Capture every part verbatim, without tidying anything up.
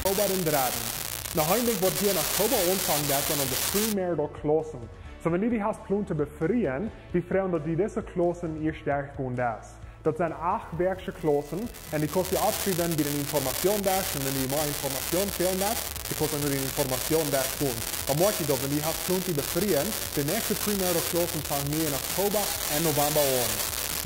Oktoba dän dredden. Nu, hia en Wajch, waut hia en Oktoba aunfangen deit, sent aul de premarital Klaussen. Soo, wan du die hast plont to befrieen, wie froagen, daut du dise Klaussen ieescht derchgonen deist. Daut sent acht Wäakj Klaussen, un dee kaust du aufschriewen bie dän Informationsdesk, un wan du mea Information fälen deist, dee kaust du no dän Informationsdesk gonen. Dan moakj die daut, wan du hast plont to befrieen, de näakjste premarital Klaussen fangen nu en Oktoba un Novemba aun.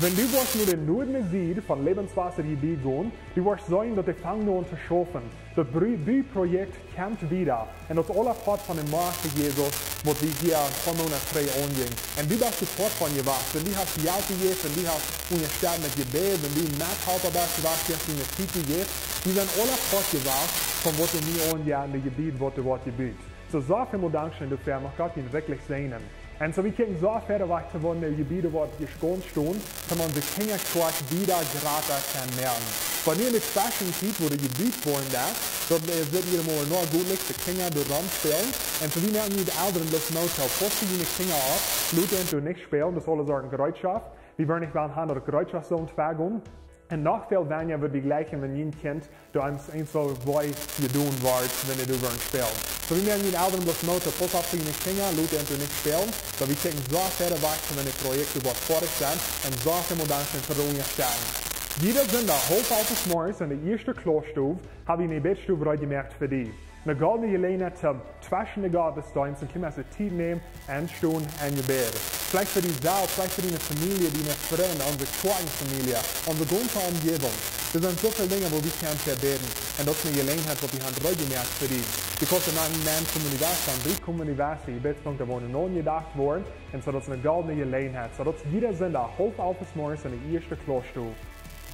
Wan du woascht no de Nuaden Sied von Lebenswasser Gebiet gonen, du woascht seenen, daut dee fangen nu aun to schaufen. Daut Bru-, Buprojekt kjemt wieda. Un daut es aule Poat von de Macht von Jesus, waut wie hia en poa Moonat trigj aunjinjen. Un du best doa Poat von jewast. Un du hast Jelt jejäft, un du hast unjastett met Jebäd, un du Methalpa best jewast, du hast diene Tiet jejäft. Wie sent aule Poat jewast von waut wie nu aunjeit en daut Jebied, waut doa woat jebut. Soo, soo väl mol Dankscheen doafäa, mucht Gott die werkjlich säajnen. Un soo, wie kjikjen soo wieda wajch to wonen, de Jebieden, waut hia schoon stonen, kaun onse Kjinjakjoakj wieda jrata kjennen moaken. Oba nu en de Tweschentiet, wua de jebut woaren deit, daut, äh, sitt hia mau noch goot, like, de Kjinja doa rom spälen. Un soo, wie moaken nu de Elren bloos Moot, pausst opp june Kjinja opp, lot an doa nich spälen, daut es aules aul ne Jereetschoft. Wie woaren nich wellen haben, daut Jereetschoft soo entwekjelt. Un noch väl weinja wudd wie jleichen, wan jun Kjint doa eent, eent soo wee jedonen woat, wan dee doa woaren spälen. Soo, wie moaken june Elren bloos Moot, pausst opp fa june Kjinja, lot an doa nich spälen, daut wie kjikjen soo wieda wajch, wan de Projekten waut foadich sent, un soo väl mol Dankscheen fa de Unjastetten. Jieda Sindach, haulf alf zemorjes en de ieeschte Klaussstow, hab wie ne Bädstow reed jemoakt fa die. Ne goldne Jeläajenheit toom tweschen de Gottesdeenst un kjemst de Tiet nämen un stonen en Jebäd. Veleicht fa die selfst, veleicht fa diene Famielje, diene Frind, onse Kjoakjenfamielje, onse gaunze Omjäwunk. Doa sent soo väl Dinja, wua wie kjennen fa bäden. Un daut es ne Jeläajenheit, waut wie haben reed jemoakt fa die. Du kaust en een Moment komen, du weetst, dan dree komen, du weetst, de Bädpunkten, wua nu aunjedocht woaren. Un soo, daut es ne goldne Jeläajenheit. Soo, daut es jieda Sindach, haulf alf zemorjes en de ieeschte Klaussstow.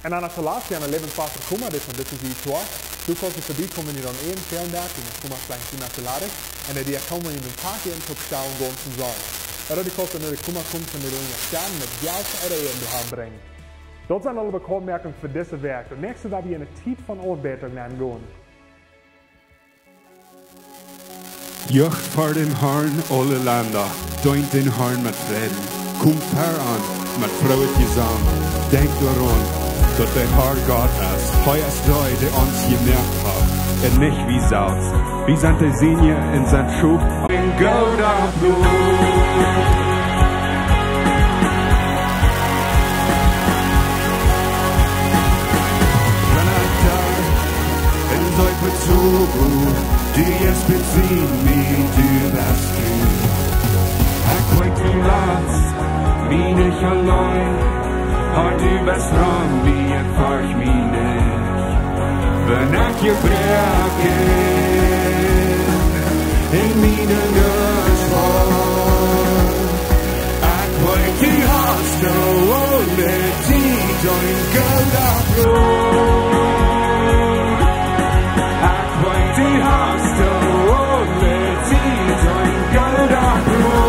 Un dan aus latst, jo, en Lebenswasser Koma, dit es, dit es de Toa. Du kaust vebiekomen, dee dan äten fälen deit, un dan Koma veleicht nich mea to ladich. Un dee, dee komen en dän Tag äten, toop stalen, gaunz un soo. Ooda du kaust dan no de Koma komen, toom dee unjastetten met Jelt ooda Äten doahan brinjen. Daut sent aule Bekauntmoakungen fa dise Wäakj. Un näakjste woa wie en de Tiet von Aunbädunk nengonen. Jucht ver dän Harn, aule Lenda, deent dän Harn met Freiden. Komt ver am met frooet Jesank. Denkjt doaraun, daut de Har Gott es. Hee es dee, dee ons jemoakt haft, un nich wie selfst. Wie sent de Sienje un sent Schop. En gooda Plon. Wan ekj doa en soo vezogen, du best bie mie, du best tru. Ekj weet, du latst mie nich auleen, Har, du best rom mie, ekj fercht mie nich. Wan ekj jebroaken en miene Noot woa, ekj weet, du hast doa aule Tiet en gooda Plon. Ekj weet, du hast doa aule Tiet en gooda Plon.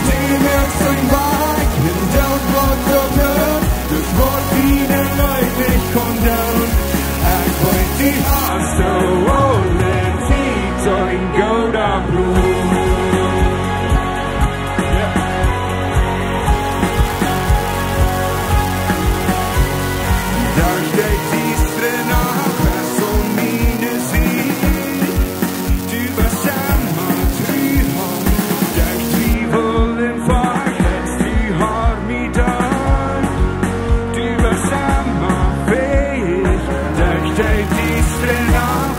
Du moakst een Wajch, un daut woat doa, daut woat diene Leew nich kjennen doonen. Ekj weet, du hast doa aule Tiet en gooda Plon. Derch de diestre Nacht best du aun miene Sied. Du best emma tru, Har. Derch Twiewel un Forcht hältst du, Har, mie dan. Du best emma fäich. Derch de diestre Nacht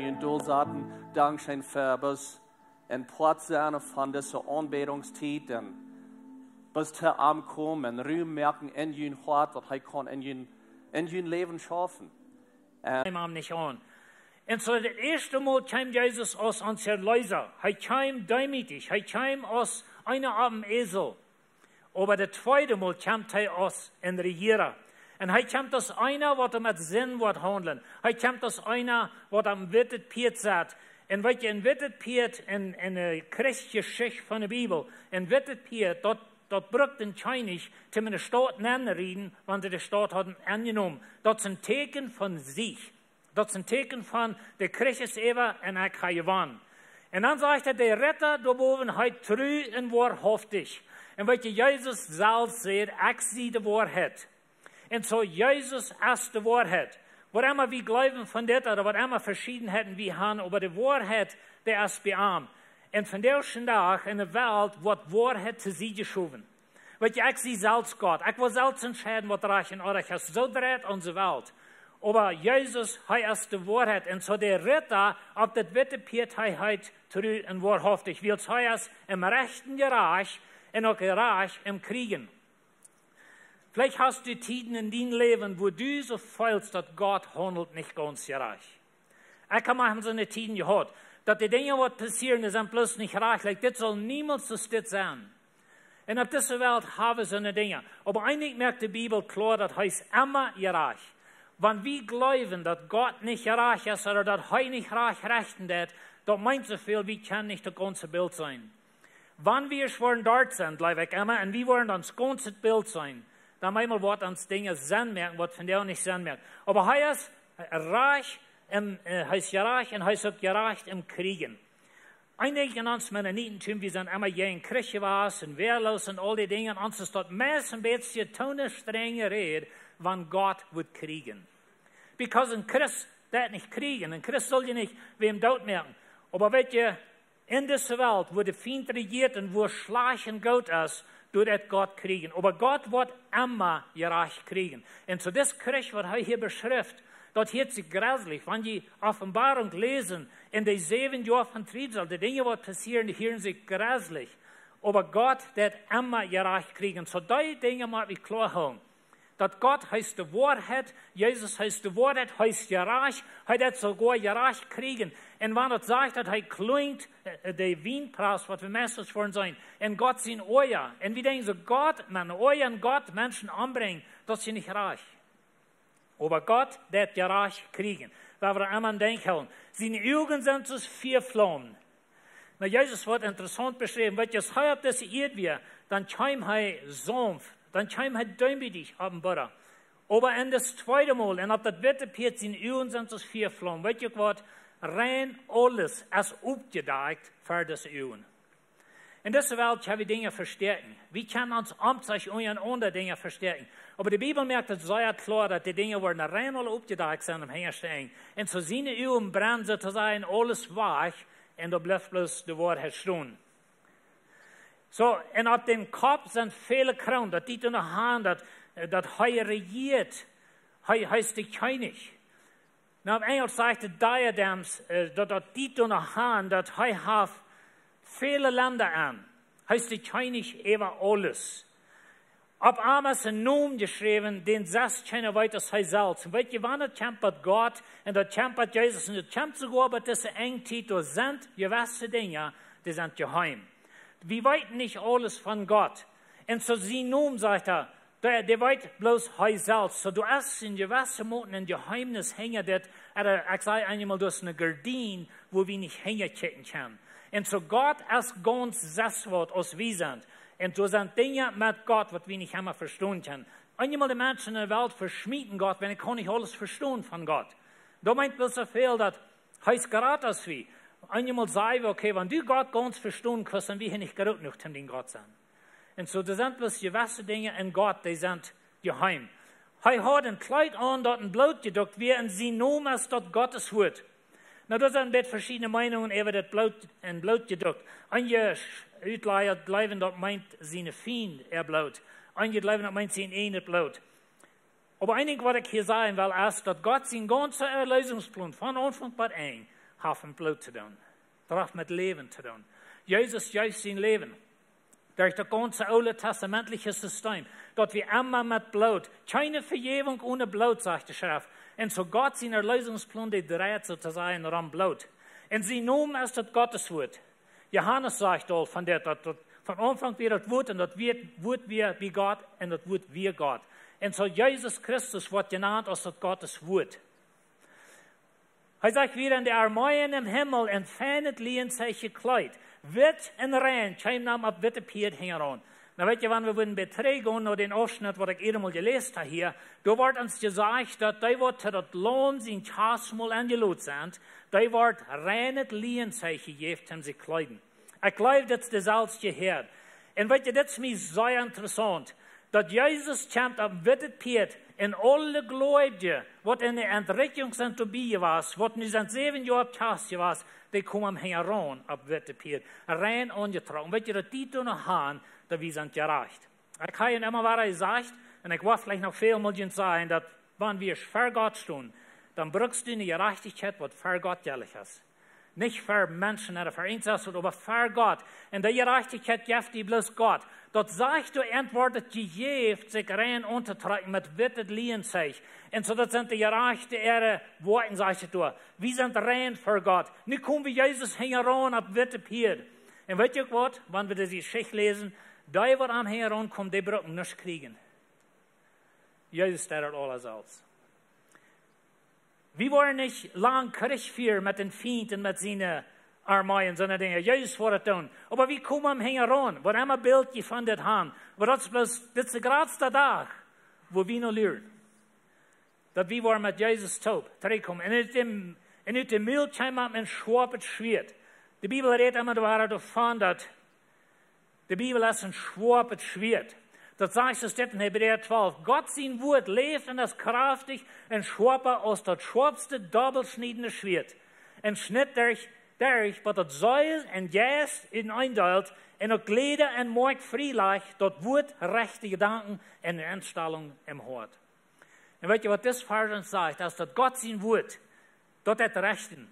Un doa saten, dankscheen fa bloos een Poat sennen von dise Aunbädungstiet un bloos to am komen un Rum moaken en jun Hoat, daut hee kaun en jun, en jun Läwen schaufen. Kjeem am nich aun. Un soo daut ieeschte Mol kjeem Jesus aus ons Erleesa. Hee kjeem deemootich. Hee kjeem aus eena opp een Esel. Oba daut tweede Mol kjemt hee aus een Rejieera. Un hee kjemt aus eena, waut met Sind woat haundlen. Hee kjemt aus eena, waut opp een wittet Pieet sett. Un weet jie, een wittet Pieet en, en de Kjrichsjeschicht von de Bibel, een wittet Pieet, daut, daut brukt een Kjennich, om en de Staut nenn to rieden, wan dee de Staut hauden enjenomen. Daut es een Tieekjen von Sieg. Daut es een Tieekjen von, de Kjrich es äwa un ekj hab jewonnen. Un dan sajcht hee, de Ritta doa bowen, hee tru un woarhauftich. Un weet jie, Jesus selfst sajcht, ekj sie de Woarheit. Un soo, Jesus es de Woarheit. Waut emma wie jleewen von dit ooda waut emma Veschiedenheiten wie haben, oba de Woarheit, dee es bie am. Un vondoag dän Dach en de Welt woat Woarheit to Sied jeschowen. Weet jie, ekj sie selfst Gott. Ekj well selfst entscheiden, waut rajcht un orrajcht es. Soo dreit onse Welt. Oba Jesus, hee es de Woarheit. Un soo de Ritta opp daut witte Pieet, hee heet tru un woarhauftich. Wiels hee es em rajchten jerajcht un uk jerajcht em Kjrieen. Veleicht hast du Tieden en dien Läwen, wua du soo feelst, daut Gott haundelt nich gaunz jerajcht. Ekj hab mau soone Tieden jehaut, daut de Dinja, waut passieren, dee sent bloos nich rajcht. Like, dit saul niemols soo dit sennen. Un opp dise Welt haben wie soone Dinja. Oba eejentlich moakt de Bibel kloa, daut hee es emma jerajcht. Wan wie jleewen, daut Gott nich jerajcht es ooda daut hee nich rajcht rechten deit, daut meent soo väl, wie kjennen nich daut gaunze Bilt seenen. Wan wie schwoaren doa sent, jleew ekj emma, un wie woaren ons gaunzet Bilt seenen, dan eemol woat ons Dinja Senn moaken, waut vondoag nich Senn moakt. Oba hee es rajcht em, äh, hee es jerajcht un hee es uk jerajcht em Kjrieen. Eejentlich en ons Mennonitentum, wie sent emma jäajen Kjrich jewast un wäaloos un aul dee Dinja. Un ons es daut meist een bät to ne strenje Räd, wan Gott woat kjrieen. Because een Christ deit nich kjrieen. Een Christ saul je nich wäm doot moaken. Oba weet jie, en dise Welt, wua de Fient rejieet un wua schlajcht un goot es, doa deit Gott kjrieen. Oba Gott woat emma jerajcht kjrieen. Un soo dis Kjrich, waut hee hia beschrift, daut hieet sikj jreslich. Wan jie Openboarunk läsen, en de säwen Joa von Triebsal, de Dinja, waut passieren, dee hieren sikj jreslich. Oba Gott deit emma jerajcht kjrieen. Soo dee Dinja mott wie kloa hoolen. Daut Gott, hee es de Woarheit, Jesus, hee es de Woarheit, hee es jerajcht, hee deit soogoa jerajcht kjrieen. Un wan daut sajcht, daut hee klunkjt, äh, de Wienpras, waut wie meist woaren seenen, en Gott sien Oaja. Un wie denkjen soo, Gott, met een Oaja en Gott Menschen ombrinjen, daut es nich rajcht. Oba Gott deit jerajcht kjrieen. Wan wie emma aun denkjen, siene Uagen sent soo aus Fiaflaumen. Nu, Jesus woat interessaunt beschräwen. Weet jie, aus hee opp dise Ieed wia, dan kjeem hee saunft, dan kjeem hee deemootich opp een Bodem. Oba en daut tweede Mol, un opp daut witte Pieet siene Uagen sent soo aus Fiaflaumen. Weet jie waut? Rein aules es oppjedakjt ver dise Uagen. En dise Welt kjenn wie Dinja vestäakjen. Wie kjennen ons Omzich unjarenaunda Dinja vestäakjen. Oba de Bibel moakt daut sea kloa, daut dee Dinja woaren rein aul oppjedakjt sennen aum hinjaschten Enj. Un soo siene Uagen brennen soo to sajen aules wajch, un doa blift bloos de Woarheit stonen. Soo, un opp dän Kopp sent väle Kroonen, daut diet doa noch aun, daut, daut hee rejieet, hee, hee es de Kjennich. Nu, opp Enjlisch sajcht et diadems, äh, daut, daut diet doa noch aun, daut hee haft väle Lenda aun. Hee es de Kjennich äwa aules. Opp am es een Nomen jeschräwen, dän selfst kjeena weet aus hee selfst. Un weet jie, wan daut kjemt bie Gott, un daut kjemt bie Jesus, un daut kjemt soogoa bie dise Enjtiet, doa sent jewesse Dinja, dee sent jeheem. Wie weeten nich aules von Gott. Un soo sien Nomen, sajcht hee, dee, dee weet bloos hee selfst. Soo, doa es en jewesse Moten een Jeheemnis hinja dit, ooda ekj saj eenmol, daut es eene Gardien, wua wie nich hinjakjikjen kjennen. Un soo Gott es gaunz selfst waut aus wie sent. Un doa sent Dinja met Gott, waut wie nich emma vestonen kjennen. Eenmol de Menschen en de Welt veschmieten Gott, wan ekj kaun nich aules vestonen von Gott. Daut meent bloos soo väl, daut hee es jrata aus wie. Eenmol saj wie, okay, wan du Gott gaunz vestonen kaust, dan best du nich groot jenuach, om dien Gott to sennen. Un soo, doa sent bloos jewesse Dinja en Gott, dee sent jeheem. Hee haud een Kjleet aun, daut en Bloot jedukt wia, un sien Nomen es daut Gottes Wuat. Nu, doa sent een bät veschiedne Meinungen äwa daut Bloot, en Bloot jedukt. Eenje Utlaja jleewen, daut meent siene Fiend äa Bloot. Eenje jleewen, daut meent sien eejnet Bloot. Oba een Dinkj, waut ekj hia sajen well, es, daut Gott sien gaunza Erleesungsplon von Aunfank bat Enj haft met Bloot to doonen. Daut haft met Läwen to doonen. Jesus jeef sien Läwen derch daut gaunze Oole Testamentliche System, daut wie emma met Bloot, kjeene Vejäwunk one Bloot, sajcht de Schreft. Un soo Gott sien Erleesungsplan, dee dreit soo to sajen rom Bloot. Un sien Nomen es daut Gottes Wuat. Johanes sajcht aul von dit, daut, daut von Aunfank wia daut Wuat un daut Wuat, Wuat wia bie Gott un daut Wuat wia Gott. Un soo Jesus Christus woat jenant aus daut Gottes Wuat. Hee sajcht wada: "Un de Armeeen em Himmel en feinet Lienzeich jekjleet, witt un rein, kjeemen am opp witte Pieed hinjaraun." Nu weet jie, wan wie wudden bie trigj gonen no dän Aufschnitt, waut ekj ieescht mol jeläst hab hia, doa woat ons jesajcht, daut dee, waut to daut Laum sien Kjastmol enjelot sent, dee woat reinet Lienzeich jejäft, om sikj to kjleeden. Ekj jleew, daut es deeselwje Häad. Un weet jie, dit es mie sea interessaunt, daut Jesus kjemt opp een wittet Pieed un aule Gleubje, waut en de Entrikjunk sent doabie jewast, waut nu sent säwen Joa opp Kjast jewast, dee komen am hinjaraun opp witte Pieed, rein aunjetrocken. Weet jie, daut deit doa noch aun, daut wie sent jerajcht. Ekj hab junt emma wada jesajcht, un ekj woa veleicht noch väl mol junt sajen, daut wan wie ver Gott stonen, dan brukst du eene Jerajchtichkjeit, waut ver Gott jelich es. Nich ver Menschen ooda ver eent selfst, oba ver Gott. Un dee Jerajchtichkjeit jeft die bloos Gott. Daut sajcht doa, ent woat jejäft, sikj rein auntotrakjen met wittet Lienzeich. Un soo, daut sent de Jerajchte äare Woakjen, sajcht et doa. Wie sent rein ver Gott. Nu komen wie Jesus hinjaraun opp witte Pieed. Un weet jie uk waut? Wan wie dise Jeschicht läsen, dee, waut am hinjaraun komen, dee brucken nuscht kjrieen. Jesus deed daut aules selfst. Wie woaren nich lang Kjrich fieren met dän Fient un met siene Armeeen un soone Dinja. Jesus woat daut doonen. Oba wie komen am hinjaraun, waut emma Bilt jie von dit han. Oba daut es bloos, dit es de jratste Dach, wua wie no luren, daut wie woaren met Jesus toop trigjkomen. Un ut däm, un ut de Mul kjeem am een schoapet Schwieet. De Bibel rät emma doa-, doavon, daut de Bibel es een schoapet Schwieet. Daut sajcht soo dit en Hebräa twalf: "Gott sien Wuat läft un es kjraftich un schoapa aus daut schoapste dobbelschniedende Schwieet. Un schnitt derch, derch, waut daut Seel un Jeist utenaunda deelt, un uk Jleda un Moakj frie lajcht, daut Wuat rajchte Jedanken un Enstalunk em Hoat." Un weet jie, waut dit Varsch ons sajcht? Daut es daut Gott sien Wuat, daut deit rechten.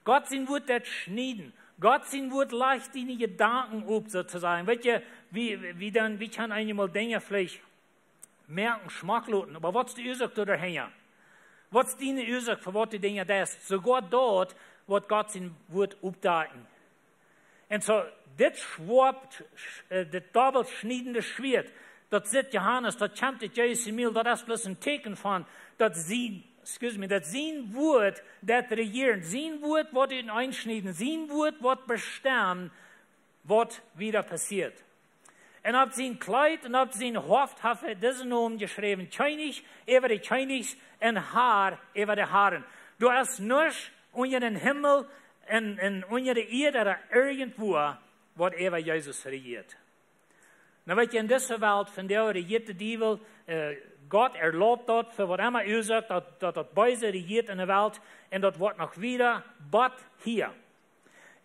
Gott sien Wuat deit schnieden. Gott sien Wuat lajcht diene Jedanken opp, soo to sajen. Weet jie, wie, wie dan, wie kjennen eenjemol Dinja veleicht moakjen, schmock loten, oba waut es de Uasoak doa hinja? Waut es diene Uasoak fa waut du Dinja deist? Soogoa daut woat Gott sien Wuat oppdakjen. Un soo, dit schoapet, äh, dit dobbelschniedende Schwieet, daut sitt Johanes, daut kjemt ut Jesus sien Mul, daut es bloos een Tieekjen von, daut sien, excuse me, daut sien Wuat, daut rejieren, sien Wuat woat uteneenschnieden, sien Wuat woat bestemmen, waut wieda passieet. Un opp sien Kjleet un opp sien Hoft haft hee disen Nomen jeschräwen: Kjennich äwa de Kjennichs un Har äwa de Haren. Doa es nuscht unja dän Himmel un, un unja de Ieed ooda irjentwua, waut äwa Jesus rejieet. Nu weet jie, en dise Welt, von doa rejieet de Diewel, äh, Gott erlaubt daut, fa waut emma Uasoak, daut, daut daut Beese rejieet en de Welt, un daut woat noch wieda, bat hia.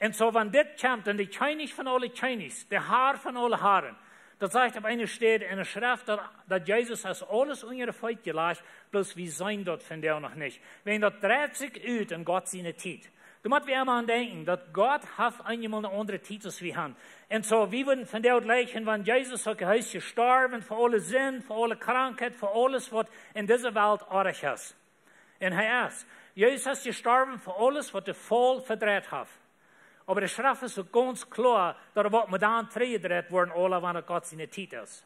Un soo, wan dit kjemt, un de Kjennich von aule Kjennichs, de Har von aule Haren, daut sajcht opp eene Städ en de Schreft, daut, daut Jesus haft aules unja de Feet jelajcht, bloos wie seenen daut von doa noch nich. Wäajen daut dreit sikj ut en Gott siene Tiet. Doa mott wie emma aun denkjen, daut Gott haft eenjemol eene aundre Tiet aus wie han. Un soo, wie wudden von doa jlikjen, wan Jesus uk, hee es jestorwen fa aule Sind, fa aule Krankheit, fa aules, waut en dise Welt oajch es. Un hee es. Jesus es jestorwen fa aules, waut de Faul vedreit haft. Oba de Schreft es uk gaunz kloa, daut waut mott dan trigjjedreit woaren, aula wan et Gott siene Tiet es.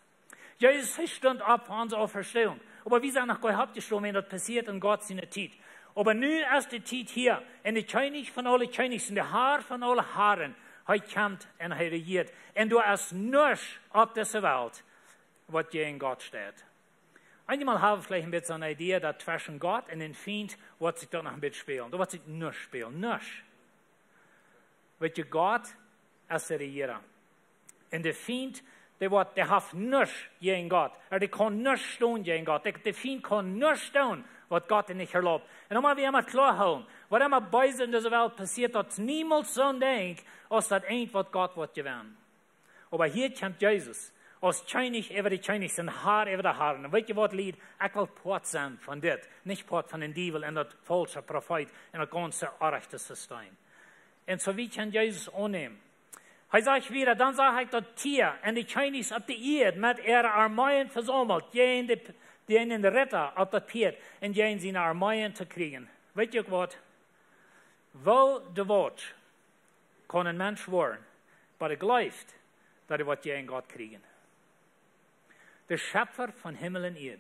Jesus, hee stunt opp fa onse Auferstehung. Oba wie sent noch goanich oppjestonen, wan daut passieet en Gott siene Tiet. Oba nu es de Tiet hia, un de Kjennich von aule Kjennichs un de Har von aule Haren, hee kjemt un hee rejieet. Un doa es nuscht opp dise Welt, waut jäajen Gott steit. Eenjemol hab wie veleicht een bät soone Idee, daut tweschen Gott un dän Fient woat sikj daut noch een bät spälen. Doa woat sikj nuscht spälen, nuscht. Weet jie, Gott es de Rejieera. Un de Fient, dee woat, dee haft nuscht jäajen Gott. Ooda dee kaun nuscht stonen jäajen Gott. De, de Fient kaun nuscht doonen, waut Gott am nich erlaubt. Un dan mott wie emma kloa hoolen, waut emma Beeset en dise Welt passieet, daut es niemols soon Dinkj, aus daut eent, waut Gott woat jewennen. Oba hia kjemt Jesus. aus Kjennich äwa de Kjennichs un Har äwa de Harn. Un weet jie waut, Lied? Ekj well Poat sennen von dit, nich Poat von dän Diewel un daut faulsche Profeet un daut gaunze orajchte System. Un soo, wie kjennen Jesus aunnämen? Hee sajcht wieda: Dan sach ekj daut Tia un de Kjennichs opp de Ieed met äare Armeeen vesaumelt, jäajen de, jäajen dän Ritta opp daut Pieet un jäajen siene Armeeen to kjrieen. Weet jie uk waut? Woo de Welt kaun een Mensch woaren, oba dee jleeft, daut hee woat jäajen Gott kjrieen. De Schepfa von Himmel un Ieed.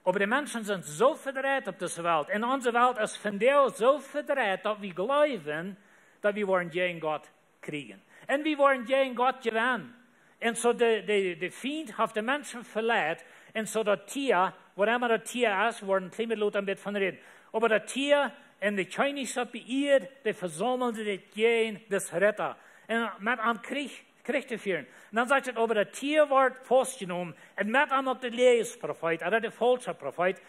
Oba de Menschen sent soo vedreit opp dise Welt. Un onse Welt es vondoag soo vedreit, daut wie jleewen, daut wie woaren jäajen Gott kjrieen. Un wie woaren jäajen Gott jewennen. Un soo de, de, de Fient haft de Menschen veleit. Un soo daut Tia, waut emma daut Tia es, woaren wie een kjlien bät lota een bät von räden. Oba daut Tia un de Kjennichs opp de Ieed, dee vesaumeln sikj jäajen dän Ritta. Un met am Kjrich, Kjrich to fieren. Un dan sajcht et: Oba daut Tia wort faustjenomen un met am uk de Läajesprofeet, ooda de faulsche Profeet,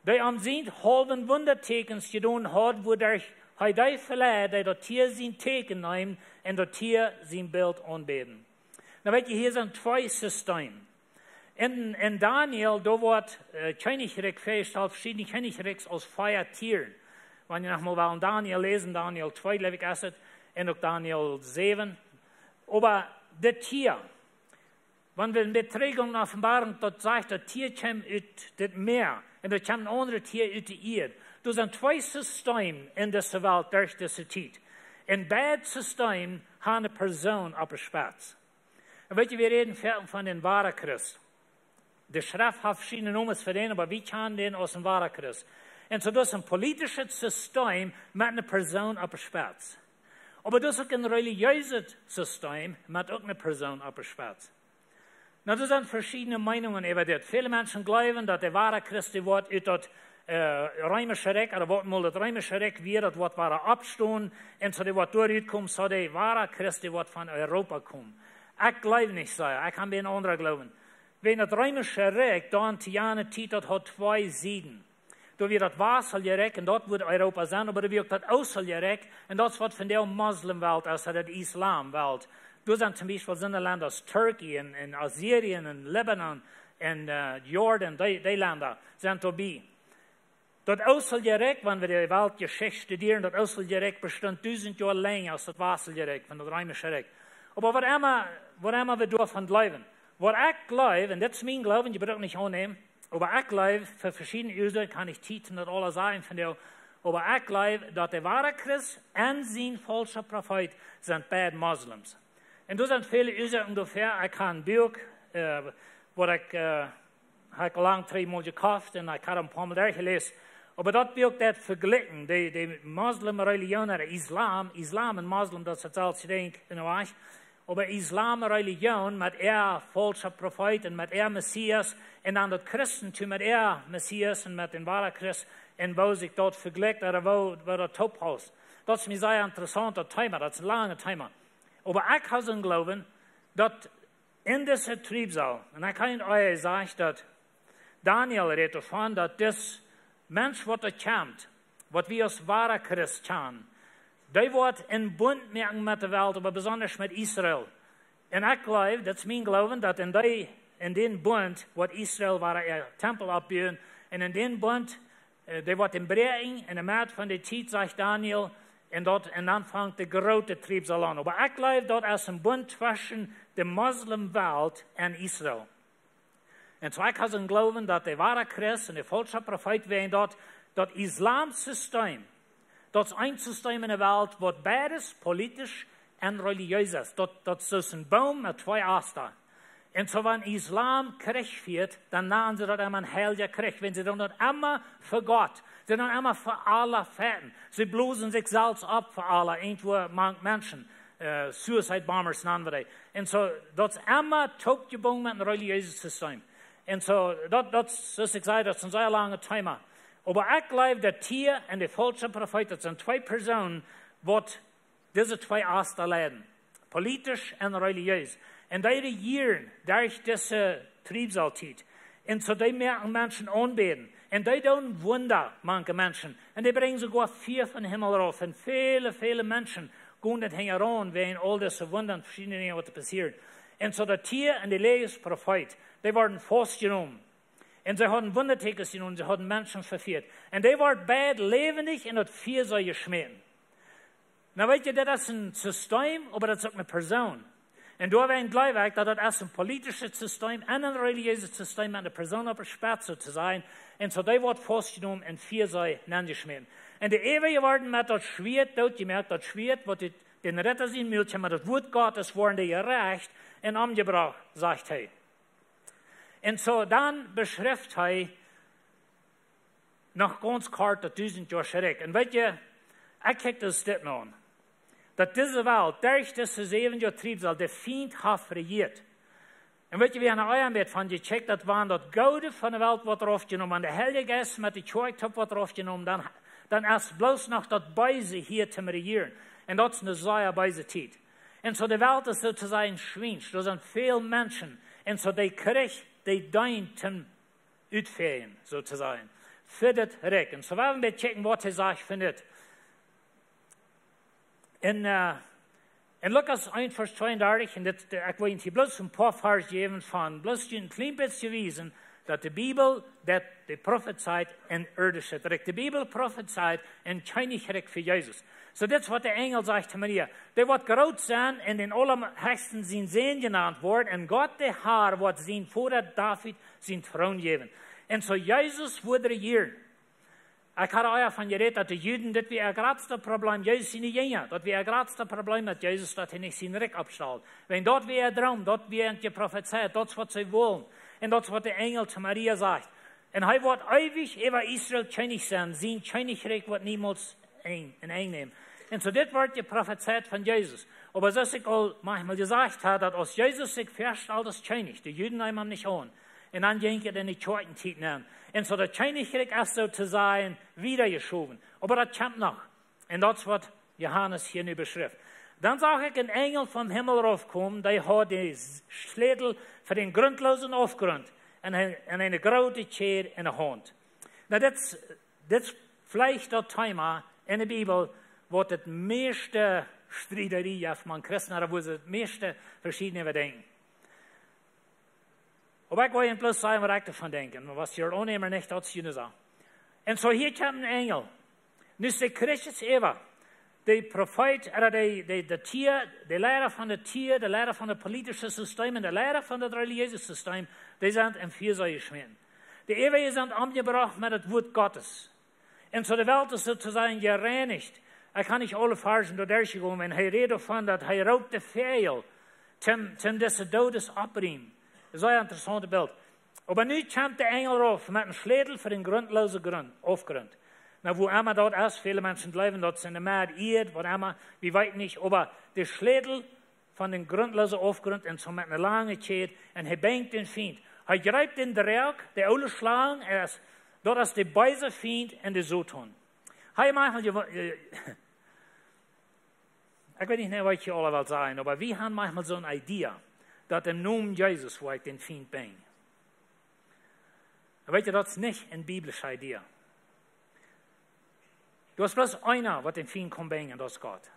dee om sienhaulwen Wundatieekjens jedonen haud, wuaderch hee dee veleid, dee daut Tia sien Tieekjen neemen un daut Tia sien Bilt aunbäden. Nu weet jie, hia sent twee Systemen. En, en Daniel, doa woat, äh, Kjennichrikj väajestalt, veschiedne Kjennichrikjs aus vea Tieren. Wan jie noch mol wellen Daniel läsen, Daniel twee, jleew ekj, es et, un uk Daniel säwen. Oba dit Tia, wan wie een bät trigj gonen no Openboarunk, daut sajcht, daut Tia kjemt ut daut Mäa un doa kjemt een aundret Tia ut de Ieed. Doa sent twee Systemen en dise Welt derch dise Tiet. Un beid Systemen haben eene Persoon opp de Spetz. Un weet jie, wie räden väl von dän woaren Christ. De Schreft haft veschiedne Nomes fa dän, oba wie kjanen dän aus een woaren Christ. Un soo, daut es een politischet System met eene Persoon opp de Spetz. Oba daut es uk een relijieeset System met uk eene Persoon opp de Spetz. Nu, doa sent veschiedne Meinungen äwa dit. Väle Menschen jleewen, daut de woare Christ, dee woat ut daut, äh, Reemische Rikj, ooda waut mol daut Reemische Rikj wia, daut woat wada oppstonen, un soo dee woat doa rutkomen, soo de woare Christ, dee woat von Europa komen. Ekj jleew nich soo, ekj hab een aundren Gloowen. Wiels daut Reemische Rikj, dan to jane Tiet, daut haud twee Sieden. Doa wia daut Wastelje Rikj, un daut wudd Europa sennen, oba doa wia uk daut Oostelje Rikj, un daut es waut vondoag Moslemwelt es, ooda de Islamwelt. Doa sent toom Biespel soone Lenda aus Turkey un, un Assyrien un Libanon un, äh, Jordan, dee, dee Lenda sent doabie. Daut Oostelje Rikj, wan wie de Weltjeschicht studieren, daut Oostelje Rikj bestunt dusent Joa lenja aus daut Wastelje Rikj von daut Reemische Rikj. Oba waut emma, waut emma wie doavon jleewen. Waut ekj jleew, un dit es mien Gloowen, jie brucken nich aunnämen, oba ekj jleew, fa veschiedne Uasoaken, kaun ekj nich daut aules sajen vondoag, oba ekj jleew, daut de woare Christ un sien faulscha Profeet sent beid Moslems. Un doa sent väle Uasoaken doafäa. Ekj hab een Buak, äh, waut ekj, äh, hab ekj lang trigj mol jekoft un ekj hab daut een poa mol derchjeläst. Oba daut Buak, daut vejlikjt de, de Moslem-Religion, ooda Islam, Islam un Moslem, daut es daut selwje Dinkj en de Wajch. Oba Islam-Religion met äa faulscha Profeet un met äa Messias, un dan daut Christentum met äa Messias un met dän woaren Christ, un woo sikj daut vejlikjt, ooda woo, woo daut tooppaust. Daut es mie sea interessaunt, daut Thema, daut es een langet Thema. Oba ekj hab soon Gloowen, daut en dise Triebsal, un ekj hab uk aul jesajcht, daut Daniel rät doavon, daut dis Mensch, waut doa kjemt, waut wie aus woare Christ kjanen, dee woat een Bunt moaken met de Welt, oba besonda met Israel. Un ekj jleew, daut es mien Gloowen, daut en dee, en dän Bunt woat Israel woaren äa Tempel oppbuen, un en dän Bunt, äh, dee woat am bräakjen, en de Med von de Tiet, sajcht Daniel, un daut, un dan fangt de groote Triebsal aun. Oba ekj jleew, daut es een Bunt tweschen de Moslemwelt un Israel. Un soo ekj hab soon Gloowen, daut de woare Christ un de faulscha Profeet woaren daut, daut Islam-System, daut es een System en de Welt, waut beides politisch un relijiees es. Daut, daut es soo aus een Boom met twee Asten. Un soo, wan Islam Kjrich fieet, dan nanen see daut emma een heilja Kjrich. Wiels see doonen daut emma fa Gott. See doonen emma fa Allah fighten. See blosen sikj selfst opp fa Allah, irjentwua mank Menschen. Äh, suicide bombers nanen wie dee. Un soo, daut es emma toopjebungen met een relijieeset System. Un soo, daut, daut, soo aus ekj säd, daut es een sea langet Thema. Oba ekj jleew, daut Tia un de faulscha Profeet, daut sent twee Persoonen, waut dise twee Asten leiden, politisch un relijiees. Un dee rejieren derch dise Triebsaltiet. Un soo dee moaken Menschen aunbäden. Un dee doonen Wunda mank Menschen. Un dee brinjen soogoa Fia vom Himmel rauf. Un väle, väle Menschen gonen daut hinjaraun, wäajen aul dise Wunda un veschiedne Dinja, waut doa passieren. Un soo daut Tia un de Leeja Profeet, dee worden faustjenomen. Un see hauden Wundatekjens jedonen, see hauden Menschen vefieet. Un dee wort beid läwendich en daut Fia jeschmäten. Nu weet jie, daut es een System, oba daut es uk eene Persoon. Un doawäajen jleew ekj, daut daut es een politischet System un een relijeeset System met eene Persoon opp de Spetz, soo to sajen. Un soo dee wort faustjenomen un Fia nenjeschmäten. Un de Eewje worden met daut Schwieet dootjemoakt, daut Schwieet waut ut dän Retta sien Mul kjeem, met daut Wuat Gottes worden dee jerecht un omjebrocht, sajcht hee. Un soo dan beschrift hee noch gaunz kort daut dusentjoasche Rikj. Un weet jie, ekj kjikj daut dit nu aun. Daut dise Welt, derch dise säwen Joa Triebsal, de Fient haft rejieet. Un weet jie, wie haben uk een bät von jekjikjt, daut wan daut Goode von de Welt woat raufjenomen, wan de Heilje Jeist met de Kjoakj toop woat raufjenomen, dan, dan es bloos noch daut Beese hia toom Rejieren. Un daut es eene sea beese Tiet. Un soo de Welt es soo to sajen schwiensch. Doa sent väl Menschen. Un soo dee Kjrich, dee deent toom utfäajen, soo to sajen. Fa daut Rikj. Un soo woa wie een bät kjikjen waut hee sajcht von dit. En, eh, en Lukas eent Varsch tweeundartich, un dit, eh, ekj well junt hia bloos een poa Varsch jäwen von, bloos junt een kjlien bät wiesen, daut de Bibel, daut de Profeet sajcht een irdischet Rikj. De Bibel profezeit een Kjennichrikj fa Jesus. Soo dit es waut de Enjel sajcht to Maria. Dee woat groot sennen un dän Aulahechsten sien Sän jenant woaren, un Gott de Har woat sienen Voda David sienen Troon jäwen. Un soo Jesus woat rejieren. Ekj haud uk von jerät, daut de Juden, dit wia äa jratstet Problem, Jesus siene Jinja, daut wia äa jratstet Problem met Jesus, daut hee nich sien Rikj oppstald. Wiels daut wia äa Droom, daut wia jeprofezeit, daut es waut see wullen. Un daut es waut de Enjel to Maria sajcht. Un hee woat eewich äwa Israel Kjennich sennen, sien Kjennichrikj woat niemols een, een Enj nämen. Un soo dit woat jeprofezeit von Jesus. Oba soo aus ekj aul maunchmol jesajcht hab, daut aus Jesus sikj väastald aus Kjennich, de Juden neemen am nich aun. Un dan jinkj et en de Kjoakjentiet nenn. Un soo daut Kjennichrikj es soo to sajen wieda jeschowen. Oba daut kjemt noch. Un daut es waut Johanes hia nu beschrift. Dan sach ekj een Enjel vom Himmel raufkomen, dee haud dän Schlätel fa dän grundloosen Aufgrunt un, un eene groote Kjäd en de Haunt. Nu, dit es, dit es veleicht daut Thema en de Bibel, waut daut mieeschte Striederie jeft mank Christen, ooda wua see daut mieeschte veschiedne äwadenkjen. Oba ekj well junt bloos sajen waut ekj doavon denkj. Un waut jie aunnämen ooda nich, daut es june Sach. Un soo hia kjemt een Enjel. Nu es de Christus äwa. De Profeet, ooda de, de, de Tia, de Leida von de Tia, de Leida von daut politische System un de Leida von daut relijeese System, dee sent em Fia jeschmäten. De Eewje sent omjebrocht met daut Wuat Gottes. Un soo de Welt es soo to sajen jereinicht. Ekj hab nich aule Varschen doa derchjegonen, un hee rät doavon daut hee roopt de Väajel, toom, toom dise Doodes oppriemen. Daut es een sea interessaunt Bilt. Oba nu kjemt de Enjel rauf met een Schlätel fa dän grundloosen Grunt, Aufgrunt. Nu, wua emma daut es, väle Menschen jleewen daut es en de Medd, Ieed, waut emma, wie weeten nich, oba de Schlätel von dän grundloosen Aufgrunt un soo met eene lange Kjäd un hee binjt dän Fient. Hee jreep dän Droak, de oole Schlang, es, daut es de beese Fient un de Soton. Hee, maunchmol, jie, jie, ekj weet nich, waut jie aula wellen sajen, oba wie haben maunchmol soone Idee, daut em Nomen Jesus woa ekj dän Fient binjen. Un weet jie, daut es nich eene biblische Idee. Doa es bloos eena, waut dän Fient kaun binjen, daut es Gott.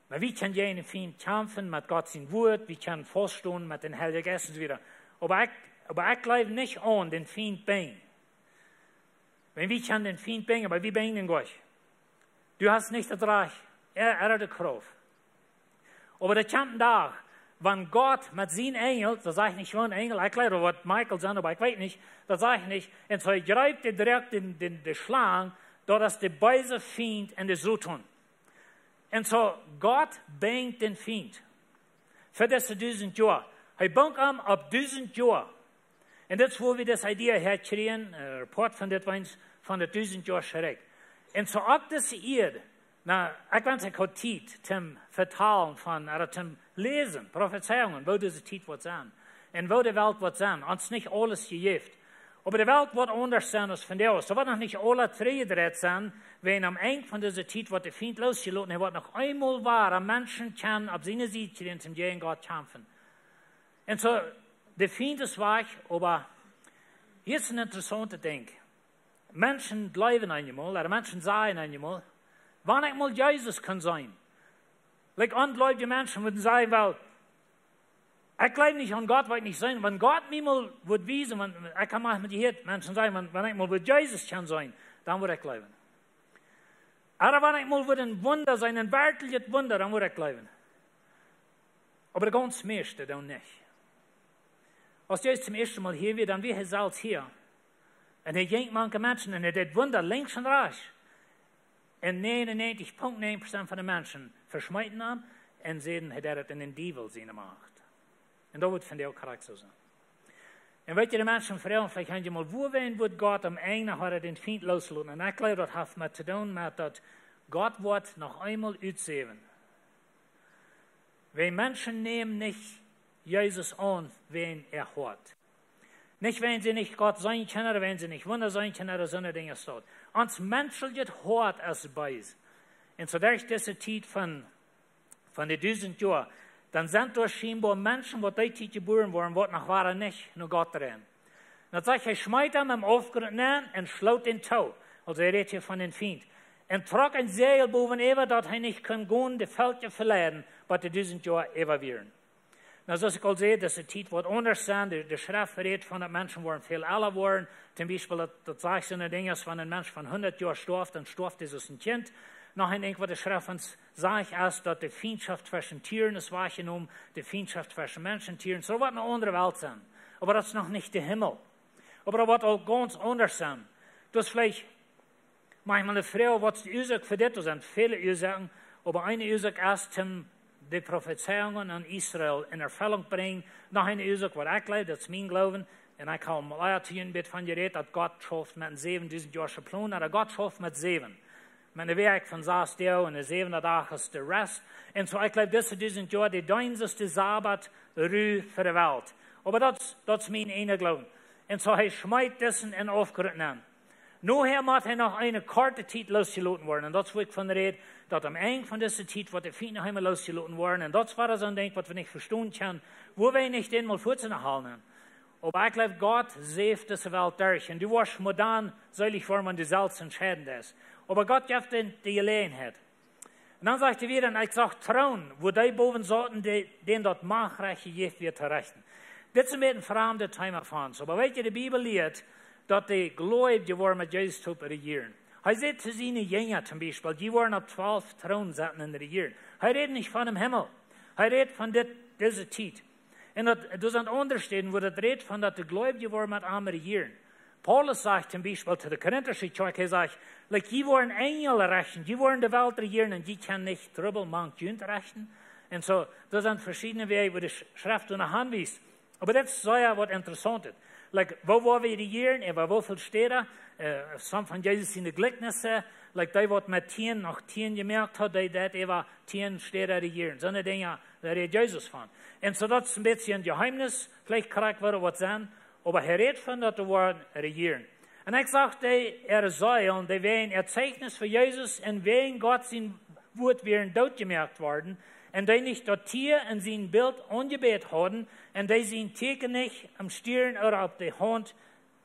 Oba wie kjennen jäajen dän Fient kjamfen met Gott sien Wuat, wie kjennen fauststonen met dän Heiljen Jeist un soo wieda. Oba ekj, oba ekj jleew nich aun dän Fient binjen. Wan wie kjennen dän Fient binjen, oba wie binjen dän nich. Du hast nich daut Rajcht, ooda, ooda de Krauft. Oba daut kjemt een Dach, wan Gott met sienen Enjel, daut sajcht nich woo een Enjel, ekj jleew daut woat Michael sennen, oba ekj weet nich, daut sajcht nich, un soo hee jreep dän Droak, dän, dän, de Schlang, daut es de beese Fient un de Soton. Un soo, Gott binjt dän Fient. Fa dise dusent Joa. Hee binjt am opp dusent Joa. Un dit es wua wie dise Idee häakjrieen, eh, Poat von dit, wiels von daut dusent Joa Rikj. Un soo uk dise Ieed, nu, ekj wensch ekj haud Tiet toom vetalen von, ooda toom läsen, Profezeiungen, woo dise Tiet woat sennen. Un woo de Welt woat sennen. Ons nich aules jejäft. Oba de Welt woat aundasch sennen aus vondoag. Dee woat noch nich aula trigjjedreit sennen, wiels aum Enj von dise Tiet woat de Fient losjeloten. Hee woat noch eemol woare Menschen kjennen opp siene Sied kjrieen, toom jäajen Gott kjamfen. Un soo, de Fient es wajch, oba hia es een interessauntet Dinkj. Menschen jleewen eenjemol, ooda Menschen sajen eenjemol, wan ekj mol Jesus kunn seenen, Like, onjleewje Menschen wudden sajen: "Well, ekj jleew nich aun Gott, wan ekj nich seenen. Wan Gott mie mol wudd wiesen, wan, ekj hab mol jehieet Menschen sajen: 'Wan, wan ekj mol wudd Jesus kjennen seenen, dan wudd ekj jleewen. Ooda wan ekj mol wudd een Wunda seenen, een werkjlichet Wunda, dan wudd ekj jleewen.'" Oba de gaunz mieeschte doonen nich. Aus Jesus toom ieeschten Mol hia wia, dan wia hee selfst hia. Un hee jinkj mank de Menschen un hee deed Wunda lenkjs un rajchts. Un 99.9 Prozent von de Menschen veschmeeten am un säden, hee deed et en dän Diewel siene Macht. Un daut woat vondoag krakjt soo sennen. Un weet jie, de Menschen froagen veleicht eenjemol: "Wuarom wudd Gott aum Enj noch wada dän Fient loosloten?" Un ekj jleew, daut haft met to doonen met daut Gott woat noch eemol utsäwen, wan Menschen nämen nich Jesus aun wäajen äa Hoat. Nich wäajen see nich Gott seenen kjennen, wäajen see nich Wunda seenen kjennen, soone Dinja es daut. Ons menschlichet Hoat es bees. Un soo derch dise Tiet von, von de dusent Joa, dan sent doa schienboa Menschen, waut dee Tiet jebuaren worden, waut noch wada nich no Gott dreien. Daut sajcht, hee schmeet am em Aufgrunt nenn un schloot dän too. Aulsoo hee rät hia von dän Fient. Un trock een Säajel bowen äwa, daut hee nich kunn gonen, de Velkja veleiden, waut de dusent Joa äwa wieren. Nu, soo aus ekj aul säd, dise Tiet woat aundasch sennen. De, de Schreft rät von daut Menschen woaren väl ella woaren. Toom Biespel, daut, daut sajcht soone Dinja aus, wan een Mensch von hundat Joa stoaft, dan stoaft dee aus een Kjint. Noch een Dinkj, waut de Schreft ons sajcht, es daut de Fientschoft tweschen Tieren es wajchjenomen, de Fientschoft tweschen Menschen un Tieren. Soo woat eene aundre Welt sennen. Oba daut es noch nich de Himmel. Oba daut woat uk gaunz aundasch sennen. Daut es veleicht maunchmol de Froag, waut es de Uasoak fa dit? Doa sent väle Uasoaken, oba eene Uasoak es, om de Profezeiungen aun Israel en Erfellunk brinjen. Noch eene Uasoak, waut ekj jleew, daut es mien Gloowen, un ekj hab aul ea to junt een bät von jerät, daut Gott schauft met een säwendusent Joa Plon, ooda Gott schauft met säwen. Met eene Wäakj von sas Doag un de säwenda Dach es de Rest. Un soo, ekj jleew, dise dusent Joa, dee deenen aus de Sabat Ru fa de Welt. Oba daut, daut es mien eejna Gloowen. Un soo, hee schmeet disen en Aufgrunt nenn. Nohäa mott hee noch eene korte Tiet loosjeloten woaren. Un daut es, wua ekj von räd, daut aum Enj von dise Tiet woat de Fient noch eemol loosjeloten woaren. Un daut es wada soon Dinkj, waut wie nich vestonen kjennen, wua wie nich eemol fuats enhoolen. Oba ekj jleew, Gott säft dise Welt derch. Un du woascht mau dan seelich woaren, wan du selfst entscheiden deist. Oba Gott jeft die de Jeläajenheit. Un dan sajcht hee wada: "Un ekj sach Tronen, wua dee bowen sauten, dee, dän daut Machtrecht jejäft wia to rechten." Dit es een bät een framdet Thema fa ons. Oba weet jie, de Bibel lieet, daut de Gleubje woaren met Jesus toop rejieren. Hee säd to siene Jinja toom Biespel, dee woaren opp twalf Tronen sitten un rejieren. Hee rät nich von dän Himmel. Hee rät von dit, dise Tiet. Un daut, daut sent aundre Städen, wua daut rät von daut de Gleubje woaren met am rejieren. Paulus sajcht toom Biespel to de korintische Kjoakj, hee sajcht, like, jie woaren Enjel rechten, jie woaren de Welt rejieren un jie kjennen nich Trubbel mank junt rechten. Un soo, daut sent veschiedne Wäaj, wua de Sch-, Schreft no aunwiest. Oba daut es sea waut Interessauntet. Like, woo woa wie rejieren, äwa woo väl Städen, äh, soone von Jesus siene Jlikjnisse, like, dee waut met tieen noch tieen jemoakt haud, dee deed äwa tieen Städen rejieren. Soone Dinja, doa rät Jesus von. Un soo daut es een bät een Jeheemnis, veleicht krakjt woat waut sennen, oba hee rät von daut dee woaren rejieren. Un ekj sach dee äare Seelen, dee wäajen äa Zeichnis fa Jesus un wäajen Gott sien Wuat wieren dootjemoakt worden, un dee nich daut Tia en sien Bilt aunjebät hauden, un dee sien Tieekjen nich aum Stieren ooda opp de Haunt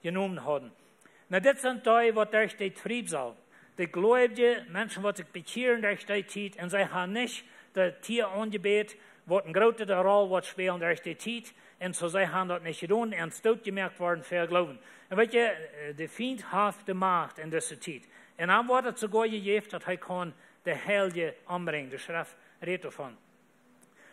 jenomen hauden. Nu, dit sent dee, waut derch de Triebsal, de Gleubje Menschen, waut sikj bekjieren derch dee Tiet, un see haben nich daut Tia aunjebät, waut eene groote Roll woat spälen derch dee Tiet, un soo see haben daut nich jedonen, un sent dootjemoakt worden fa äa Gloowen. Un weet jie, äh, de Fient haft de Macht en dise Tiet. Un am woat et soogoa jejäft, daut hee kaun de Heilje ombrinjen. De Schreft rät doavon.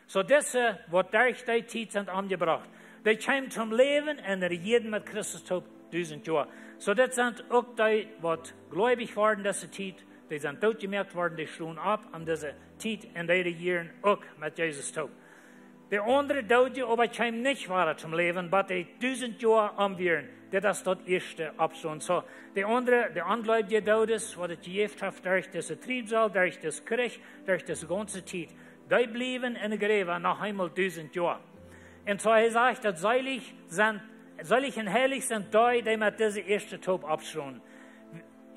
Soo dise, waut derch dee Tiet sent omjebrocht, dee kjeemen toom Läwen un rejieeden met Christus toop dusent Joa. Soo dit sent uk dee, waut gleubich worden dise Tiet, dee sent dootjemoakt worden, dee stonen opp aun dise Tiet un dee rejieren uk met Jesus toop. De aundre Doodje oba kjeemen nich wada toom Läwen, bat dee dusent Joa om wieren. Dit es daut ieeschte Oppstonen. Soo, de aundre, de ongleubje Doodes, waut et jejäft haft derch dise Triebsal, derch disen Kjrich, derch dise gaunze Tiet, dee bliewen en de Gräwa noch eemol dusent Joa. Un soo hee sajcht, daut seelich sent, seelich un heilich sent dee, dee met dise ieeschte Doodje oppstonen.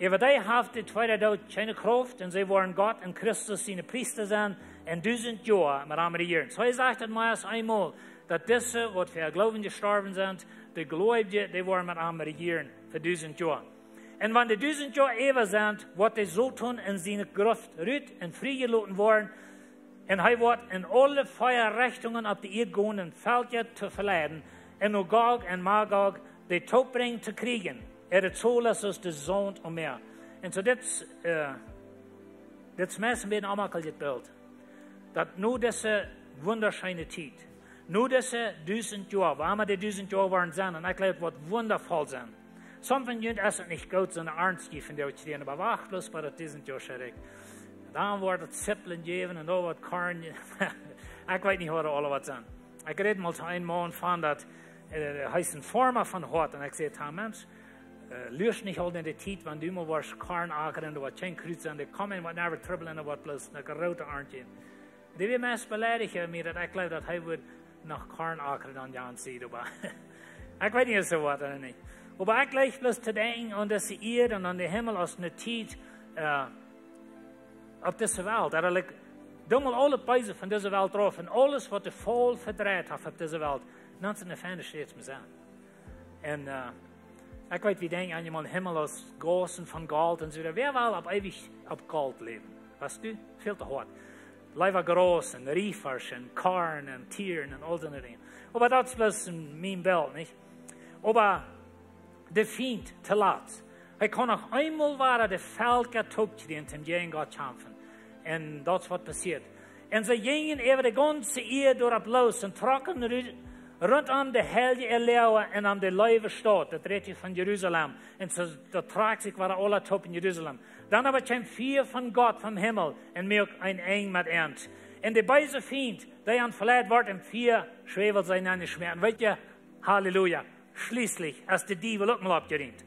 Äwa dee haft de tweede Doot kjeene Krauft, un see woaren Gott un Christus siene Priesta sennen un dusent Joa met am rejieren. Soo hee sajcht daut mea aus eemol, daut dise, waut fa äa Gloowen jestorwen sent, de Gleubje, dee woaren met am rejieren fa dusent Joa. Un wan de dusent Joa äwa sent, woat de Soton en siene Gruft rut un friejeloten woaren, Un hee woat en aule vea Rechtungen opp de Ieed gonen, Velkja to veleiden, un no Gog un Magog dee toopbrinjen to Kjrieej. Äare Zol es aus de Saunt aum Mäa. Un soo dit, äh, dit es meist een bät een onjemaklijet Bilt. Daut no dise wundascheene Tiet, no dise dusent Joa, wua mau dee dusent Joa woaren sennen, un ekj jleew, woat wundavoll sennen. Something junt es et nich goot, soone Arnt jie vondoag kjrieen, oba wacht bloos bat daut dusent Joa schekjt. Dan woat et Zipplen jäwen un dan woat Korn. Ekj weet nich, waut aula woat sennen. Ekj räd mol to een Maun von daut, äh, hee es een Foarma von Hoat. Un ekj säd to am: "Mensch, äh, luasch nich aul en de Tiet, wan du mol woascht Korn akren, doa woat kjeen Krut sennen, dee komen, woat never trubbel, un doa woat bloos eene groote Arnt jäwen." Dee wia meist beleidicht äwa mie, daut ekj jleew, daut hee wudd noch Korn akren dan Jan sieed, oba ekj weet nich, aus soo waut ooda nich. Oba ekj jleew bloos to denkjen aun dise Ieed un aun dän Himmel aus eene Tiet, äh, opp dise Welt. Daut ekj doo mol aul daut Beese von dise Welt rauf un aules, waut de Faul vedreit haft opp dise Welt, dan es et eene feine Städ to sennen. Un, äh, ekj weet, wie denkjen eenjemol Himmel aus Gaussen von Golt un soo wieda. Wäa well opp eewich opp Golt läwen? Weetst du? Väl to hoat. Leewa Graus un Riefasch un Korn un Tieren un aul soone Dinja. Oba daut es bloos een, mien Bilt, nich? Oba de Fient, to lat. Hee kaun noch eemol wada de Velkja toopkjrieen, toom jäajen Gott kjamfen. Un daut es waut passieet. Un see jinjen äwa de gaunze Ieed doaropp loos un trocken ru-, runtom de heilje Elea un om de Leewestaut, daut rät hia von Jerusalem. Un see, daut trock sikj wada aula toop en Jerusalem. Dan oba kjeem Fia von Gott vom Himmel un muak een Enj met an. Un de beese Fient, dee an veleit wort, em Fia schwäwelt see nenjeschmäten. Weetst du, Halleluja. Schlieslich es de Diewel uk mol oppjerieemt.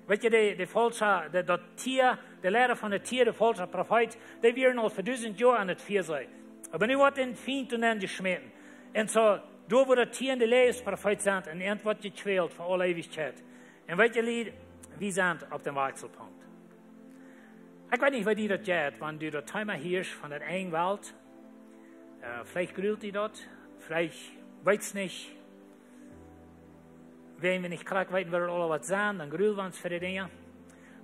Weetst du, de, de faulsche, de, daut Tia, de Liera von daut Tia, de faulsche Profeet, dee wieren aul fa dusent Joa aun daut Fia see. Oba nu woat de Fient doa nenjeschmäten. Un soo, doa wua daut Tia un de Liera Profeet sent, un an woat jekjwält fa aule Eewichkjeit. Un weetst du, Lied, wie sent opp dän Wakselpunkt. Ekj weet nich, woo die daut jeit, wan du daut Thema hieescht von daut Enj Welt. Äh, veleicht grult die daut, veleicht weetst nich, wan wie nich krakjt weeten, woo daut aula woat sennen, dan grul wie ons fa de Dinja.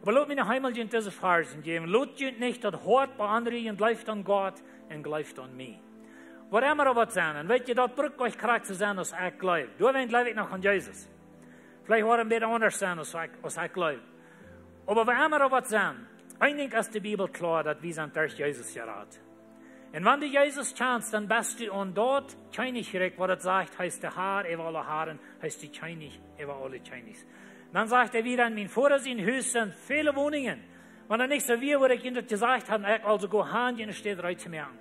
Oba lot mie noch eemol junt dise Varzen jäwen. Lot junt nich daut Hoat beonrujen, jleeft aun Gott un jleeft aun mie. Waut emma daut woat sennen, un weetst du, daut brukt nich krakjt to sennen aus ekj jleew. Doawäajen jleew ekj noch aun Jesus. Veleicht woat et een bät aundasch sennen aus ekj, aus ekj jleew. Oba waut emma daut woat sennen, een Dinkj es de Bibel kloa, daut wie sent derch Jesus jerat. Un wan du Jesus kjanst, dan best du aun daut Kjennichrikj, waut daut sajcht, hee es de Har äwa aule Haren, hee es de Kjennich äwa aule Kjennichs. Dan sajcht hee wada: "En mien Voda sien Hus sent väle Woninjen. Wan daut nich soo wia, wudd ekj junt daut jesajcht haben, ekj aul soo goa han, june Städ reed to moaken."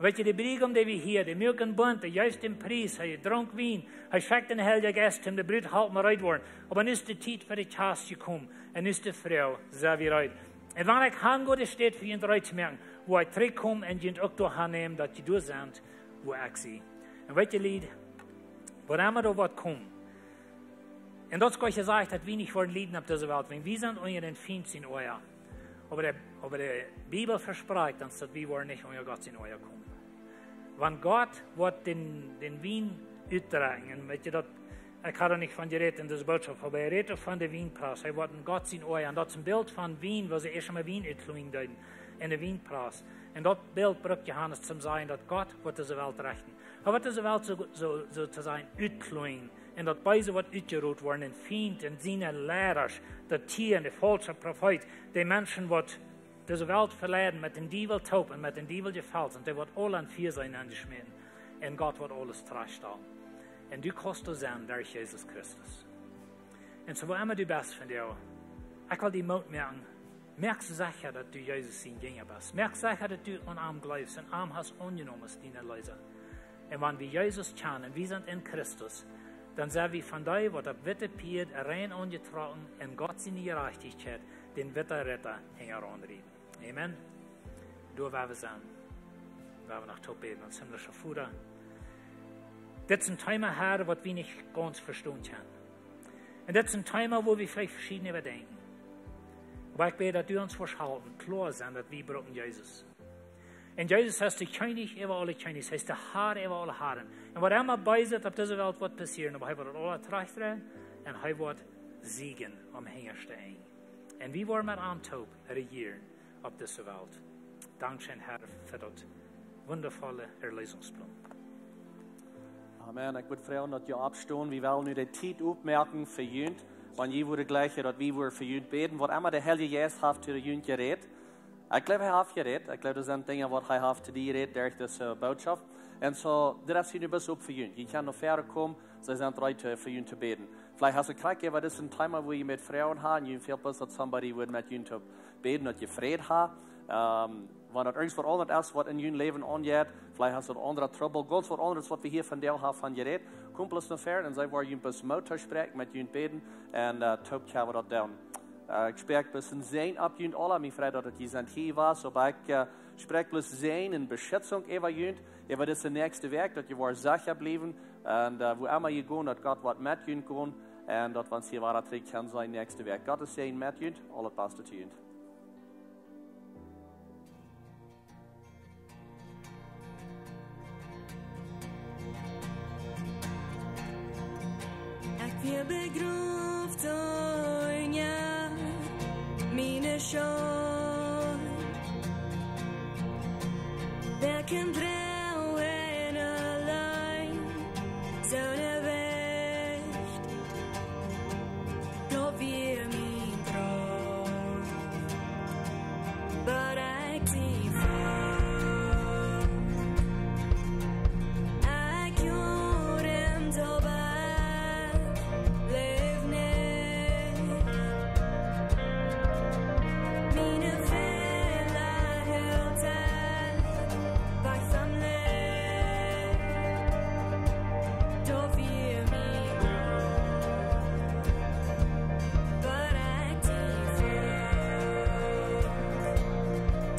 Weetst du, de Briegaum, dee wia hia, dee muak een Bunt, dee jeef dän Pries, hee drunk Wien, hee schekjt dän Heiljen Jeist, om de Brut halpen reed woaren. Oba nu es de Tiet fa de Kjast jekomen, un nu es de Froag: Sent wie reed? Un wan ekj han go de Städ fa junt reed to moaken, woa ekj trigjkomen un junt uk doa han nämen, daut jie doa sent, wua ekj sie. Un weetst du, Lied, waut emma doa woat komen, un daut es Gott jesajcht, daut wie nich woaren lieden opp dise Welt, wan wie sent unja dän Fient sien Oaja. Oba de, oba de Bibel vesprakjt ons, daut wie woaren nich unja Gott sien Oaja komen. Wan Gott woat dän, dän Wien utdrekjen, un weetst du daut, ekj hab doa nich von jerät en dise Botschaft, oba hee rät von de Wienpras. Hee woat en Gott sien Oaja, un daut es een Bilt von Wien, wua see ieescht emol Wien utschenken deeden, en de Wienpras. Un daut Bilt brukt Johanes toom sajen, daut Gott woat dise Welt rechten. Hee woat dise Welt soo, soo, soo to sajen utkjleenen. Un daut Beese woat utjerot woaren, un Fient un siene Liera, daut Tia un de faulsche Profeet, dee Menschen, waut dise Welt veleiden met dän Diewel toop un met dän Diewel jefelt sent, dee woat aule en Fia sennen enjeschmäten. Un Gott woat aules trajchtstalen. Un du kaust doa sennen derch Jesus Christus. Un soo, wua emma du best vondoag, ekj well die Moot moaken, moak secha, daut du Jesus sien Jinja best. Moak secha, daut du aun am jleefst un am hast aunjenomen aus dienen Erleesa. Un wan wie Jesus kjanen, wie sent en Christus, dan sent wie von dee, waut opp witte Pieed rein aunjetrocken en Gott siene Jerajchtichkjeit, dän witten Ritt hinjaraun rieden. Amen. Doa woa wie sennen. Woa wie noch toop bäden. Ons himmlischa Voda, dit es een Thema, Har, waut wie nich gaunz vestonen kjennen. Un dit es een Thema, wua wie veleicht veschieden äwa denkjen. Oba ekj bäd, daut du ons woascht halpen kloa sennen, daut wie brucken Jesus. Un Jesus es de Kjennich äwa aule Kjennichs, hee es de Har äwa aule Haren. Un waut emma Beeset opp dise Welt woat passieren, oba hee woat aula trajchtdreien un hee woat sieejen aum hinjaschten Enj. Un wie woaren met am toop rejieren opp dise Welt. Dankscheen, Har, fa daut. wundervolle Erlösungsplan. Amen. Ekj wudd froagen, daut jie oppstonen. Wie wellen nu de Tiet opmoaken fa junt. Wan jie wudden jleichen, daut wie wudden fa junt bäden. Waut emma de Heilje Jeist haft to junt jerät. Ekj jleew, hee haft jerät. Ekj jleew, doa sent Dinja, waut hee haft to die jerät derch dise Botschaft. Un soo, de Rest hia nu bloos opp fa junt. Jie kjennen no väaren komen. See sent reed, äh, fa junt to bäden. Veleicht hast du krakjt äwa dit een Thema, wua jie met Froagen haben, jie feelen bloos, daut somebody wudd met junt to bäden, daut jie Fräd haben. Ähm, wan daut irjent waut aundret es, waut en jun Läwen aunjeit, veleicht hast du aundre Trubbel, gaunz waut aundret, waut wie hia vondoag haben von jerät, komm bloos no väaren un see woaren junt bloos Moot toospräakjen, met junt bäden un, äh, toop kjenn wie daut doonen. Äh, ekj spräakj bloos een Säajen opp junt aula, mie freit daut jie sent hia jewast, oba ekj, äh, spräakj bloos Säajen un Beschützung äwa junt, äwa dise näakjste Wäakj, daut jie woaren secha bliewen, un, äh, wua emma jie gonen, daut Gott woat met junt gonen, un daut wie ons hia wada trigj kjennen seenen näakjste Wäakj. Gott sien Säajen met junt, aulet Baste to junt. Ekj wia begroft unja miene Schult. Wäa kaun droagen auleen soone Welt? Daut wia mien Droam, but ekj sie froh. Ekj hia em Tobak läw nich. Miene Fäla hilt ekj wajch vom Licht. Daut wia mien Droam, but ekj sie froh.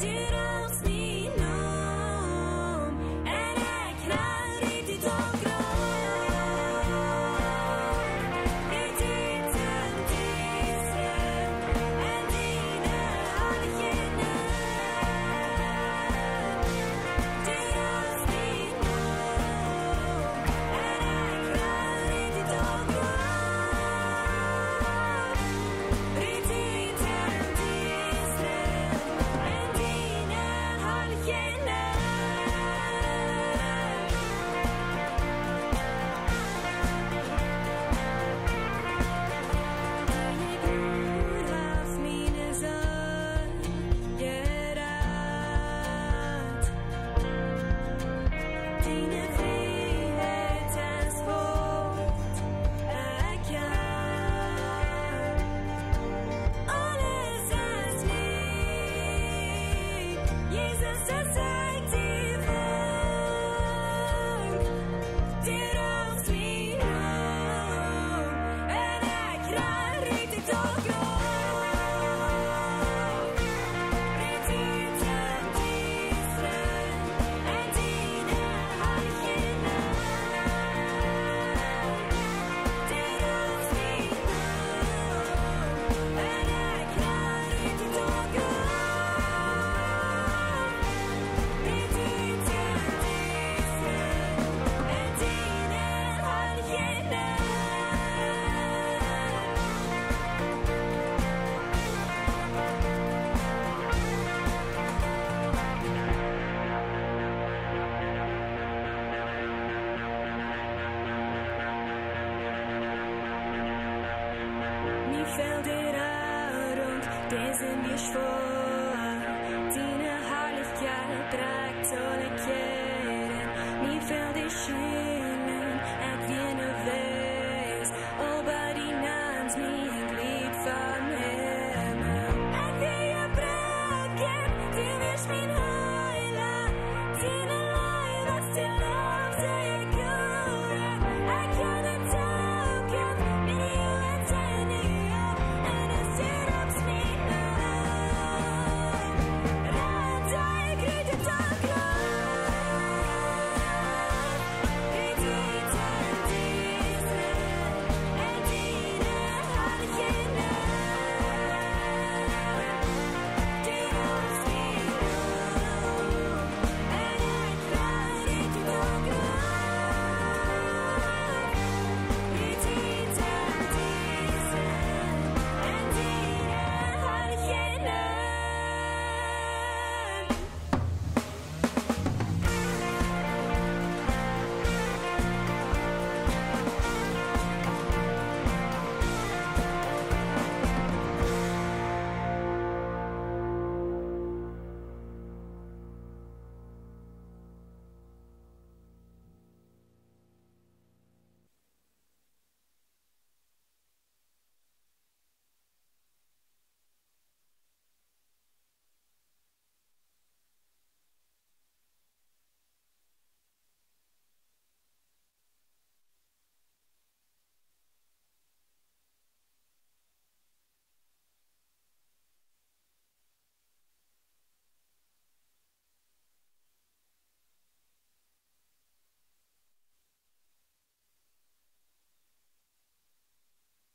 Du droagst mienen Nomen un ekj kjrie die to Graf. Rut ut dän Diesta en diene Harlichkjeit nenn. Jie rajcht. Diene Frieheit es hoch, ekj kjenn. Aules es lie. Jesus, daut sajcht die Welt. Du droagst mienen Nomen un ekj kjrie Mie fält de Radunk, dee es mie schwoa. Diene Harlichkjeit drekjt aule Kjäden. Mie fält de Schwieed